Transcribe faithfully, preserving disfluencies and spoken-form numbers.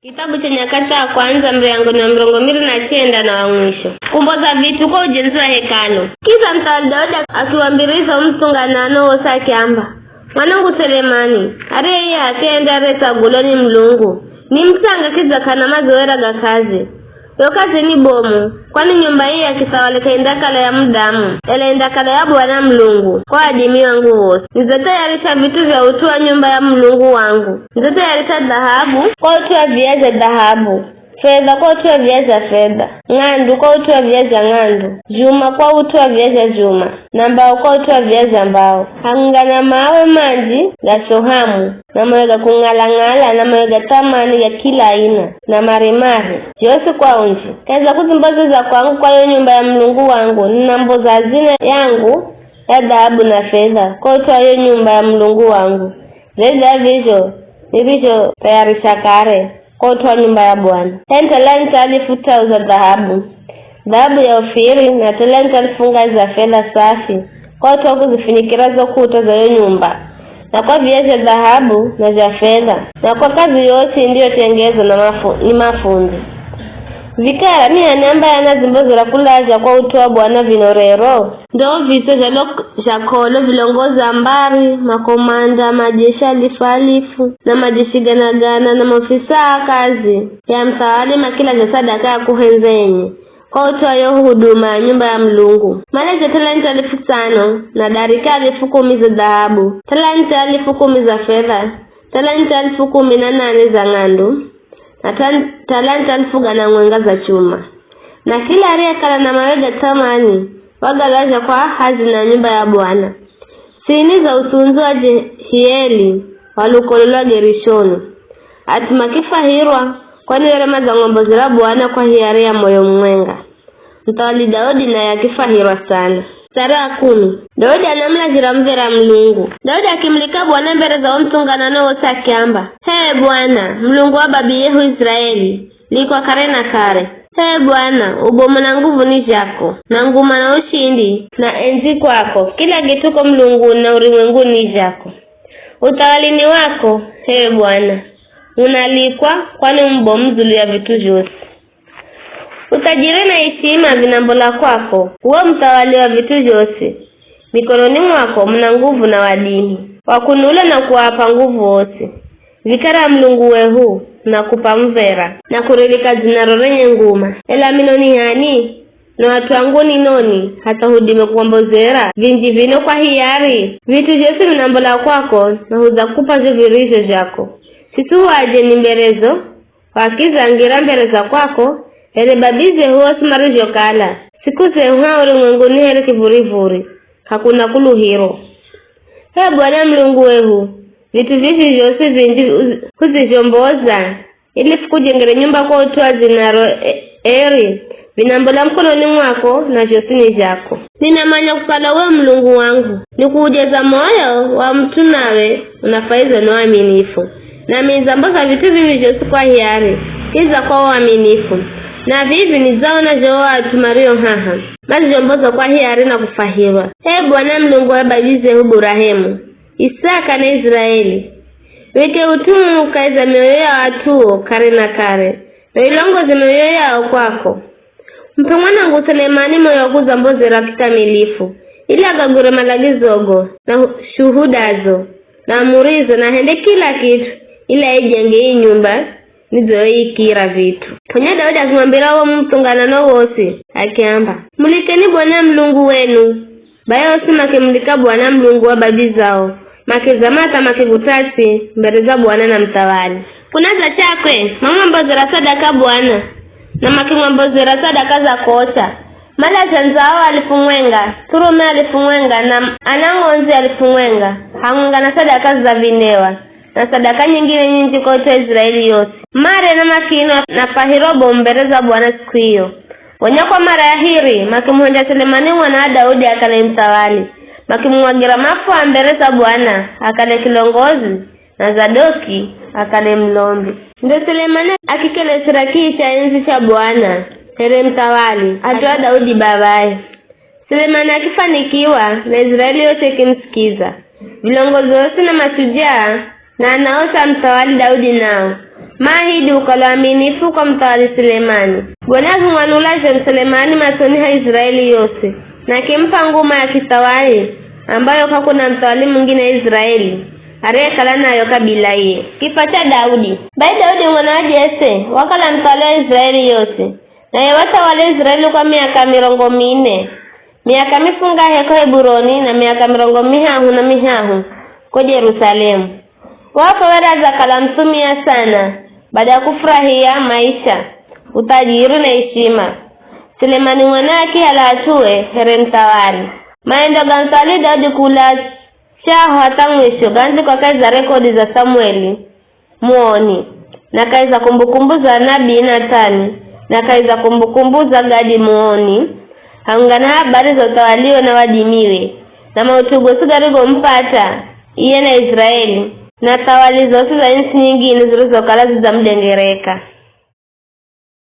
Kitabu cha Nyakati ya Kwanza, mrengo ni wa mirongo miri na chenda na wa mwisho. Kumboza vit'u kwa ujenzi wa hekalu. Kidza muthawali Daudi akiwambiriza wo muthunganano wose akiamba, "Mwanangu Selemani, ariye iye h'akeye nde ariyetsagulwa ni Mulungu, ni mutsanga kidza k'ana mazoera ga kazi. Yo kazi ni bomu, kwani nyumba ii ya kithawali k'aindakala ya mudamu, ela indakala ya Bwana Mulungu kwa wadimi wangu wosi. Nidzathayarisha vit'u vya ut'u wa nyumba ya Mulungu wangu. Nidzathayarisha dhahabu kwa ut'u wa viya zha dhahabu, fedha kwa ut'u wa viya zha fedha, ng'andu kwa ut'u wa viya zha ng'andu, zhuma kwa ut'u wa viya zha zhuma, na mbao kwa ut'u wa viya zha mbao, hamwenga na mawe manji ga shohamu, na mawe ga kung'ala-ng'ala, na mawe ga thamani ga kila aina, na maremare, zhosi kwa unji. Kahi za kuzimboza za kwangu kwa yo nyumba ya Mulungu wangu, ninamboza hazina yangu ya dhahabu na fedha kwa ut'u wa yo nyumba ya Mulungu wangu, zaidhi ya vizho nivizhothayarisha kare kwa ut'u wa nyumba ya Bwana. H'ani talanta alifu t'ahu za dhahabu, dhahabu ya Ofiri, na talanta alifu ngahi za fedha safi, kwa ut'u wa kuzifunikira zo kuta za yo nyumba, na kwa viya zha dhahabu na zha fedha, na kwa kazi yosi indiyotengezwa na mafu-, ni mafundi. Vikara, ni h'ani ambaye anazimbozera kulazha kwa ut'u wa Bwana vino rero? Ndo vizho zhalo zha k'olo vilongozi a mbari, makomanda, majeshi alifu alifu, na majeshi gana gana, na maofisa a kazi ya muthawali makilazha sadaka ya kuhendza enye, kwa ut'u wa yo huduma ya nyumba ya Mulungu. Malazha talanta alifu tsano, na darika alifu kumi za dhahabu, talanta alifu kumi za fedha, talanta alifu kumi na nane za ng'andu, na tan-, talanta alifu gana mwenga za chuma. Na kila ariyekala na mawe ga thamani, wagalazha kwa hazina ya nyumba ya Bwana. Sini za uthunzi wa Jehieli wa lukolo lwa Gerishoni. At'u makifwahirwa, kwani were madzamwambozera Bwana kwa hiari ya moyo mumwenga. Muthawali Daudi naye akifwahirwa sana. Mstari wa kumi. Daudi anamulazhira muv̱era Mulungu. Daudi akimulika Bwana mbere za wo muthunganano wosi akiamba, "H'e Bwana, Mulungu wa babiyehu Iziraeli, likwa kare na kare. H'e Bwana, ubomu na nguvu ni zhako, na nguma na ushindi na endzi kwako, kila kit'u ko mulunguni na urumwenguni ni zhako. Uthawali ni wako, h'e Bwana, unalikwa, kwani u mubomu dzulu ya vit'u zhosi. Uthajiri na ishima vinambola kwako, uwe muthawali wa vit'u zhosi. Mikononi mwako muna nguvu na wadimi, wakunula na kuwap'a nguvu wosi. Vikara Mulungu wehu, nakup'a muv̱era, na kuririka dzinaro renye nguma. Ela mino ni h'ani? No at'u angu ni noni, hatha hudime kuambozera vinji vino kwa hiari? Vit'u zhosi vinambola kwako, na hudzakup'a zho virizho zhako. Siswi huajeni mbere zo, wakizangira mbere za kwako, here babizehu osi marizhokala, siku zehu ha urumwenguni here kivurivuri, k'akuna kuluhiro. H'e Bwana Mulungu wehu, vit'u vivi zhosi vinji uz-, huzizhomboza, ili fukujengere nyumba kwa ut'u wa dzinaro e-, eri, vinambola mukononi mwako, na zhosi ni zhako. Ninamanya kukala uwe Mulungu wangu, nikuujeza moyo wa mut'u nawe unafwahiza no uaminifu. Nami nidzamboza vit'u vivi zhosi kwa hiari, kidza kwa uaminifu. Na vivi nidzaona zho o at'u mario haha, mazhomboza kwa hiari na kufwahirwa. H'e Bwana Mulungu wa babizehu Burahemu, Isaka na Iziraeli, wike ut'u uu kahi za mioyo ya at'u uo kare na kare, na uilongoze mioyo yao kwako. Mup'e mwanangu Selemani moyo wa kudzambozera kikamilifu, ili agagwire malagizogo, na hu-, shuhudazo, na amurizo, na ahende kila kit'u, ili aijenge ii nyumba nidzoyoikira vit'u. Gonya Daudi akimwambira wo muthunganano wosi, akiamba, "Mulikeni Bwana Mulungu wenu." Bai osi makimulika Bwana Mulungu wa babizao, makizama hatha makigut'asi mbere za Bwana na muthawali. Kuna dza chakwe, mamwambozera sadaka Bwana, na makimwambozera sadaka za kocha, malazha ndzao alifu mwenga, thurume alifu mwenga, na ana ng'ondzi alifu mwenga, hamwenga na sadaka za vindewa, na sadaka nyingine nyinji kwa ut'u wa Iziraeli yosi. Marya na makinwa na fwahiro bomu mbere za Bwana siku iyo. Gonya kwa mara ya hiri, makimuhendya Selemani mwana wa Daudi akale muthawali, makimumwagira mafua mbere za Bwana akale kilongozi, na Zadoki akale mulombi. Ndo Selemani akikelesera kii cha endzi cha Bwana here muthawali, hat'u wa Daudi baba'e. Selemani akifanikiwa, na Iziraeli yosi ikimusikiza. Vilongozi osi na mashujaa, na ana osi a muthawali Daudi nao, maahidi ukala waaminifu kwa muthawali Sulemani. Gonya akimwanula zho Sulemani masoni ha Iziraeli yosi, na akimup'a nguma ya kithawali, ambayo k'akuna muthawali mungine Iziraeli ariyekala nayo kabila iye. Kifwa cha Daudi. Bai Daudi mwana wa Jese wakala muthawali wa Iziraeli yosi, naye wathawala Iziraeli kwa miaka mirongo mine, miaka mifungahe ko Heburoni, na miaka mirongo mihahu na mihahu ko Jerusalemu. Wapho were adzakala muthumia sana, bada ya kufurahia maisha, uthajiri na ishima, Sulemani mwana akihala at'ue here muthawali. Maendo ga muthawali Daudi kula chaho hatha mwisho gandhikwa kahi za rekodi za Samueli muoni, na kahi za kumbukumbu za nabii Nathani, na kahi za kumbukumbu za Gadi muoni, hamwenga na habari za uthawaliwe na wadimiwe, na maut'u gosi garigomupata iye na Iziraeli, na thawali zosi za ntsi nyingine zirizokala zidzamudengereka.